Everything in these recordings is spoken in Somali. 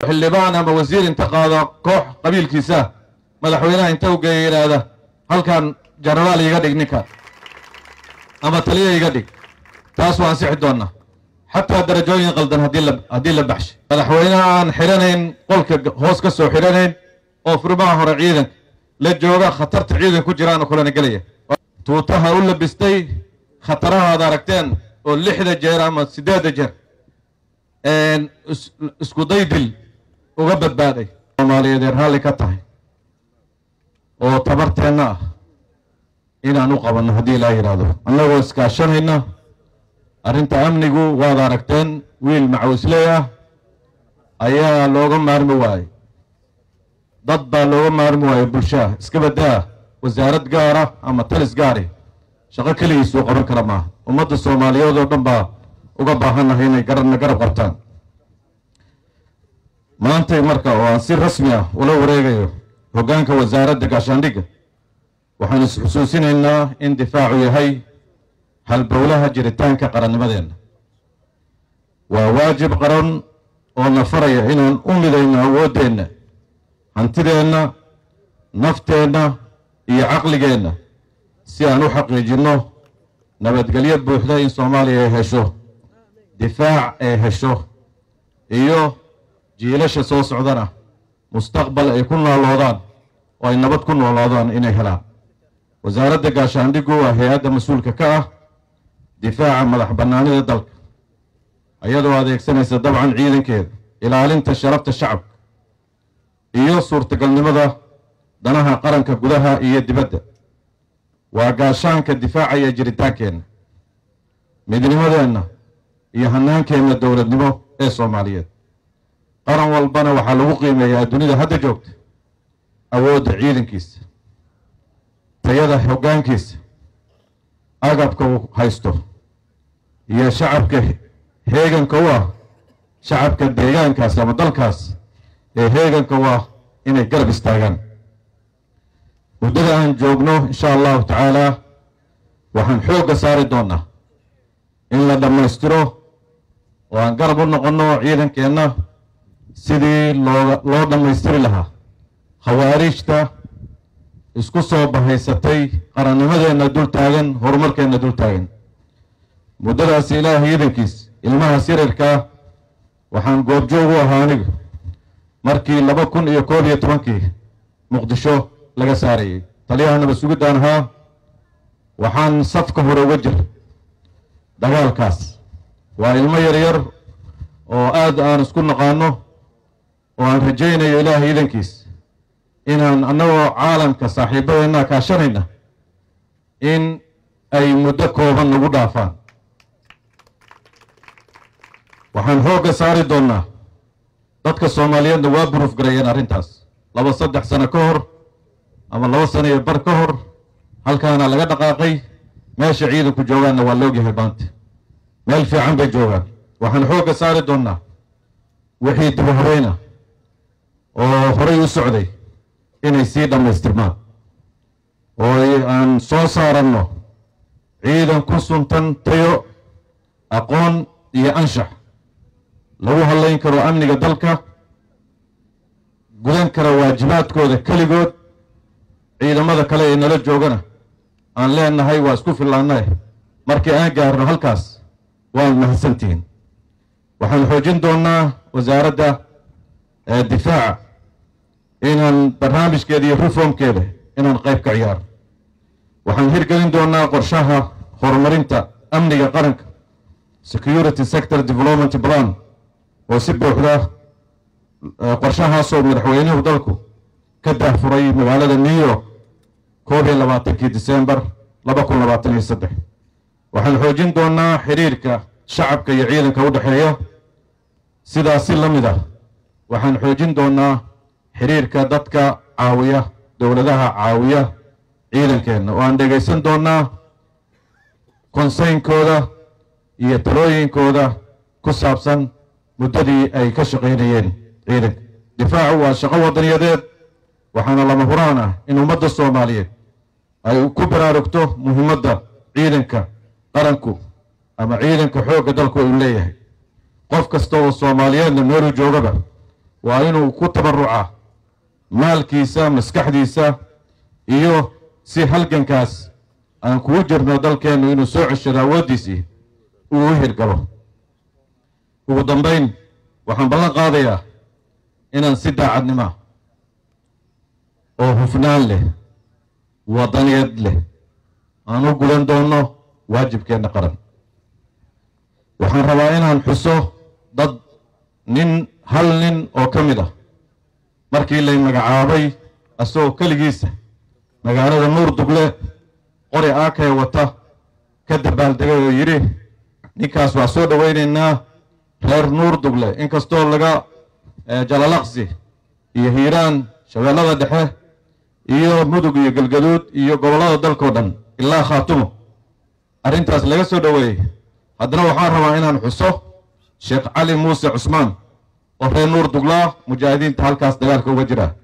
Xildhibaan ama wasiir inta qaada koox qabiilkiisa madaxweynaha inta u geeya yidhaahda, "Halkan jenaraal iga dhig ninka ama taliya iga dhig," taas waa ansixi doonnaa, xataa darajooyin qaldan haddii la baxshay. Madaxweynaha aan xidhanayn qolka hoos ka soo xidhanayn oo furmaha hore ciidanka la jooga, khatarta ciidan ku jiraan oo kalena gelaya, tuutaha u labistay, khataraha aad aragteen oo 6da jeer ama 8da jeer isku daydil uga badbaaday, Soomaaliyeed ee raalli ka tahay oo tabarteenna ah inaan u qabanno haddii ilaa yidhaahdo, annagoo iskaashanayna. Arrinta amnigu waad aragteen, wiil macawisley ah ayaa looga maarmi waayey, dad baa looga maarmi waayey, bulshaha iska baddaa. Wasaarad gaara ama talis gaari shaqo keligiisuu qaban kara maaha. Ummadda Soomaaliyeed oo dhan baa uga baahannahay inay garabna garab qabtaan. Maantay marka oo aan si rasmi ah ula wareegayo hoggaanka Wasaaradda Gaashaandhigga, waxaan is-xusuusinaynaa in difaacu yahay halbowlaha jiritaanka qarannimadeenna. Waa waajib qaran oo na faraya inaan u midayno awooddeenna, hantideenna, nafteenna iyo caqligeenna si aan u xaqiijinno nabadgelyo buuxda, in Soomaaliya ay hesho difaac, ay hesho iyo jiilasha soo socdana mustaqbal ay ku nooloodaan oo ay nabad ku nooloodaan inay helaan. Wasaaradda Gaashaandhiggu waa hay-adda mas-uulka ka ah difaaca madax bannaanida dalka, iyadoo adeegsanaysa dabcan ciidankeeda, ilaalinta sharafta shacabka iyo suurtagalnimada danaha qaranka gudaha iyo dibadda. Waa gaashaanka difaacaya jiritaankeenna, midnimadeenna iyo hannaankeenna dowladnimo ee Soomaaliyeed. Qaran walbana waxaa lagu qiimeeyaa dunida hadda joogta awoodda ciidankiisa, tayada hoggaankiisa, agabka uu haysto iyo shacabka heeganka u ah, shacabka deegaankaas ama dalkaas ee heeganka u ah inay garab istaagaan. Muddada aan joogno, insha Allahu tacaala, waxaan xoogga saari doonnaa in la dhammaystiro oo aan garab u noqonno ciidankeenna sidii loo dhammaystiri lahaa khawaarijta isku soo bahaysatay qarannimadeenna dul taagan, horumarkeenna dul taagan. Muddadaas, Ilaahay idankiis, ilmahaas yaryarkaa waxaan goobjoog u ahaa anigu markii 2011-kii Muqdisho laga saarayay. Taliyaha nabad sugidaan ahaa, waxaan safka hore uga jir dagaalkaas. Waa ilmo yaryar oo aad aan isku naqaano oo aan rajaynayo, Ilaahay idankiis, inaan annagoo caalamka saaxiibadeenna kaashanayna in ay muddo kooban nagu dhaafaan. Waxaan xoogga saari doonnaa, dadka Soomaaliyeedna waa buruuf gareeyeen arrintaas 2, 3 sano ka hor ama 2 sano iyo bar ka hor. Halkaana laga dhaqaaqay, meesha ciidanku joogaanna waa loogyahay maanta, meel fiican bay joogaan. Waxaan xoogga saari doonnaa wixii dib u horeyna oo horay u socday inay sii dhammaystirmaan oo aan soo saaranno ciidan ku suntan tayo, aqoon iyo anshax lagu hadlayn karo amniga dalka, gudan kara waajibaadkooda keligood. Ciidamada kale ee nala joogana aan leenahay waa isku fillaannae markii aan gaarno halkaas. Waad mahadsantihiin. Waxaan xoojin doonnaa Wasaaradda Difaaca inaan barnaamijkeeda iyo reformkeeda inaan qayb ka ciyaaro. Waxaan hirgelin doonnaa qorshaha horumarinta amniga qaranka, Security Sector Development Plan, oo si buuxda qorshahaasoo madaxweynuhu dalku ka daahfuray magaalada New York 21-kii Disembar 2023. Waxaan xoojin doonnaa xiriirka shacabka iyo ciidanka u dhexeeya. Sidaas si la mid ah waxaan xoojin doonnaa xiriirka dadka caawiya, dowladaha caawiya ciidankeenna, oo aan dhegaysan doonnaa concern-kooda iyo talooyinkooda ku saabsan muddadii ay ka shaqaynayeen ciidanka. Difaacu waa shaqo wadaniyadeed, waxaana lama huraan ah in ummadda Soomaaliyeed ay ku baraarugto muhiimadda ciidanka qaranku ama ciidanka xoogga dalku uu leeyahay. Qof kasta oo Soomaaliyeedna meeluu joogaba Waa inuu ku tabarucaa maalkiisa, maskaxdiisa, iyo si halgankaas aan kugu jirno dalkeennu inuu soo ceshado awooddiisii uu u hirgalo. Ugu dambayn, waxaan ballan qaadayaa inaan si daacadnima oo hufnaan leh, wadaniyeed leh aan u gudan doonno waajibkeenna qaran. Waxaan rabaa inaan xuso dad nin, hal nin oo ka mid ah markii lay magacaabay, asagoo keligiisa magaalada Nuur Dugle qori aakay wata ka dabaaldegay oo yidhi, "Ninkaas waa soo dhowaynaynaa." Reer Nuur Dugle, inkastoo laga Jalalaqsi iyo Hiiraan, Shabeellada Dhexe iyo Mudug iyo Galgaduud iyo gobollada dalkao dhan ilaa Khaatumo arrintaas laga soo dhoweeyey, haddana waxaan rabaa inaan xuso Sheekh Cali Muuse Cusmaan oo reer Nuur Duglaa, mujaahidiinta halkaas dagaalka uga jira,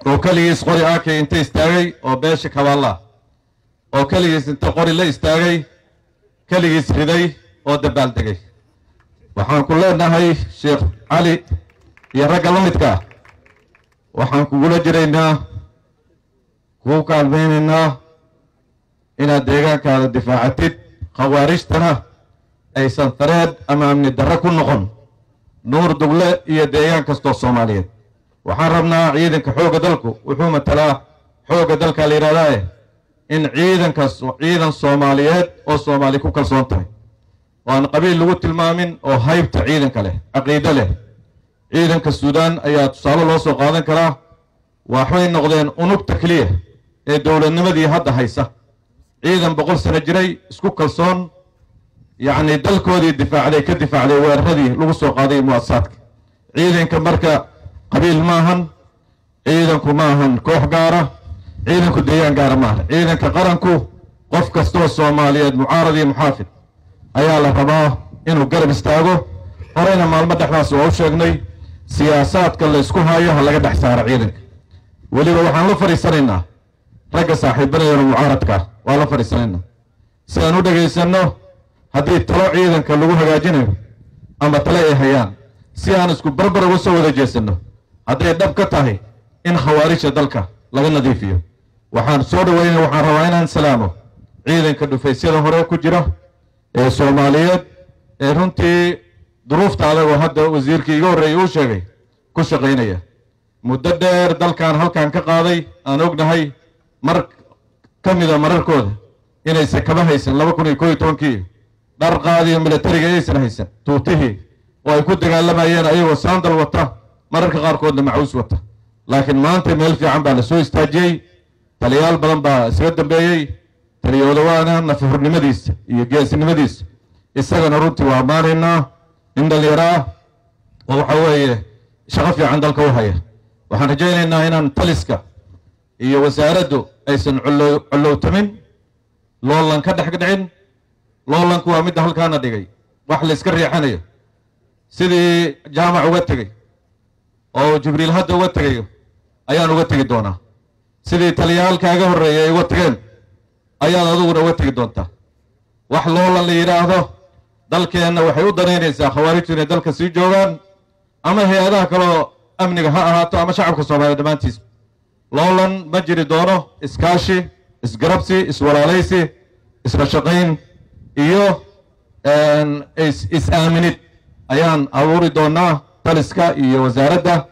oo keligiis qori aakay inta istaagay, oo beesha Kabaalla, oo keligiis inta qori la istaagay, keligiis riday oo dabaaldegay. Waxaan ku leenahay, Sheekh Cali iyo ragga la midka ah, waxaan kugula jiraynaa, kugu kaalmaynaynaa inaad deegaankaada difaacatid, khawaarijtana aysan tareed ama amni darro ku noqon Nuur Dugle iyo deegaan kastoo Soomaaliyeed. Waxaan rabnaa ciidanka xoogga dalku wuxuu matalaa xoogga dalka la yidhahdaaye, in ciidankaas ciidan Soomaaliyeed oo Soomaali ku kalsoon tahay oo aan qabiil lagu tilmaamin, oo haybta ciidanka leh, caqiide leh. Ciidanka Suudaan ayaa tusaale loo soo qaadan karaa. Waxay noqdeen unugta keliya ee dowladnimadii hadda haysa, ciidan 100 sano jiray, isku kalsoon, yacni dalkoodii difaacday, ka difaacday weeraradii lagu soo qaaday mu'asasaadka. Ciidanka marka qabiil maahan, ciidanku maahan koox gaara, ciidanku deegaan gaara maahan. Ciidanka qaranku qof kastoo Soomaaliyeed, mucaarad iyo muxaafid, ayaa la rabaa inuu garab istaago. Horeyna maalmo dhexdaas waa u sheegnay, siyaasaadka la isku hayo ha laga dhex saaro ciidanka. Weliba waxaan la fadhiisanaynaa ragga saaxiibanayana mucaaradka, waa la fadhiisanaynaa si aan u dhegaysanno haddii talo ciidanka lagu hagaajinayo ama tale ay hayaan, si aan isku barbar uga soo wada jeesanno hadday dhab ka tahay in khawaarijta dalka laga nadiifiyo. Waxaan soo dhaweynaya, waxaan rabaa inaan salaamo ciidanka dhufaysyada hore ku jira ee Soomaaliyeed ee runtii duruufta adagoo hadda wasiirkii iga horreeyey uu sheegay ku shaqaynaya muddo dheer, dalkan halkan ka qaaday. Aan ognahay mar ka mida mararkooda inaysan kaba haysan, 2011-kii dhar qaadiyo militariga aysan haysan, tuutihii oo ay ku dagaalamayeen ayagoo saandal wata, mararka qaarkoodna macuus wata. Laakiin maanta meel fiican baa la soo istaajiyey, taliyaal badan baa isaga dambeeyey. Taliyoodawaana nafhurnimadiisa iyo geesinimadiisa isagana runtii waa ammaanaynaa, nin dhalinyaro ah oo waxa weeye shaqo fiican dalka u haya. Waxaan rajaynaynaa inaan taliska iyo wasaaraddu aysan collo collowtamin, loolan ka dhex dhicin. Loolanku waa midda halkaana dhigay, wax la iska riixanayo. Sidii Jaamac uga tegey oo Jibriil hadda uga tegayo ayaan uga tegi doonaa. Sidii taliyaalkaaga horreeyay ay uga tegeen ayaad adiguna uga tegi doontaa. Wax loolan la yidhaahdo dalkeenna waxay u danaynaysaa khawaarijtu inay dalka sii joogaan, ama hay-adaha kaleo amniga ha ahaato ama shacabka Soomaaliya dhammaantiis. Loolan ma jiri doono. Iskaashi, isgarabsi, iswalaalaysi, isla shaqayn iyo is-aaminid ayaan abuuri doonaa taliska iyo wasaaradda.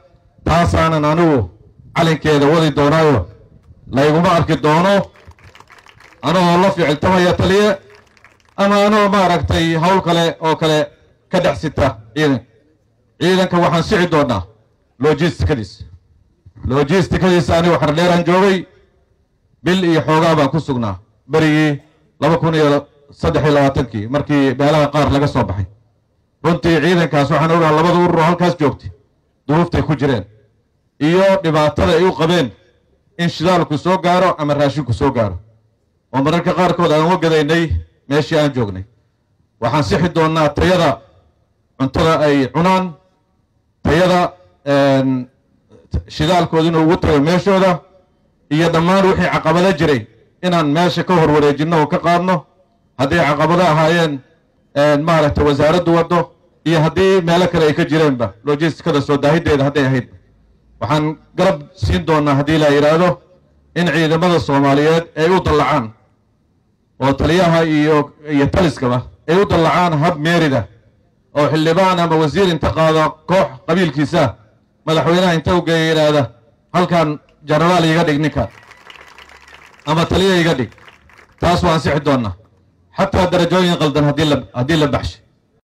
Taasaanan anigu calinkeeda wadi doonaayo, layguma arki doono anagoo la ficiltamaya taliye ama anoo maaragtay hawl kale oo kale ka dhex sita ciidanka. Ciidanka waxaan sixi doonaa logistikadiisa. Logistikadiisa anigu Xardheeraan joogay, bil iyo xoogaa baan ku sugnaa berigii 2023-kii markii meelaha qaar laga soo baxay. Runtii ciidankaas waxaan ogaha labada urur oo halkaas joogtay duruuftay ku jireen iyo dhibaatada ay u qabeen in shidaalku soo gaaro ama raashinku soo gaaro, oo mararka qaarkood aan uga gadaynay meeshii aan joognay. Waxaan sixi doonnaa tayada cuntada ay cunaan, tayada shidaalkooda inuu ugu tago meeshooda, iyo dhammaan wixii caqabado jiray inaan meesha ka hor wareejinno oo ka qaadno, hadday caqabado ahaayeen maaragtay wasaaraddu waddo Iyo haddii meelo kale ay ka jireenba, logistikada soo daahiddeeda hadday ahayd, waxaan garab siin doonaa, haddii la yidhaahdo, in ciidamada Soomaaliyeed ay u dallacaan oo taliyaha iyo taliskaba ay u dallacaan hab meerida, oo xildhibaan ama wasiir inta qaado koox qabiilkiisa madaxweynaha inta u geeya yidhaahda, "Halkan jenaraal iga dhig ninka ama taliya iga dhig." Taas waa ansixi doonaa, xataa darajooyin qaldan haddii la baxshay.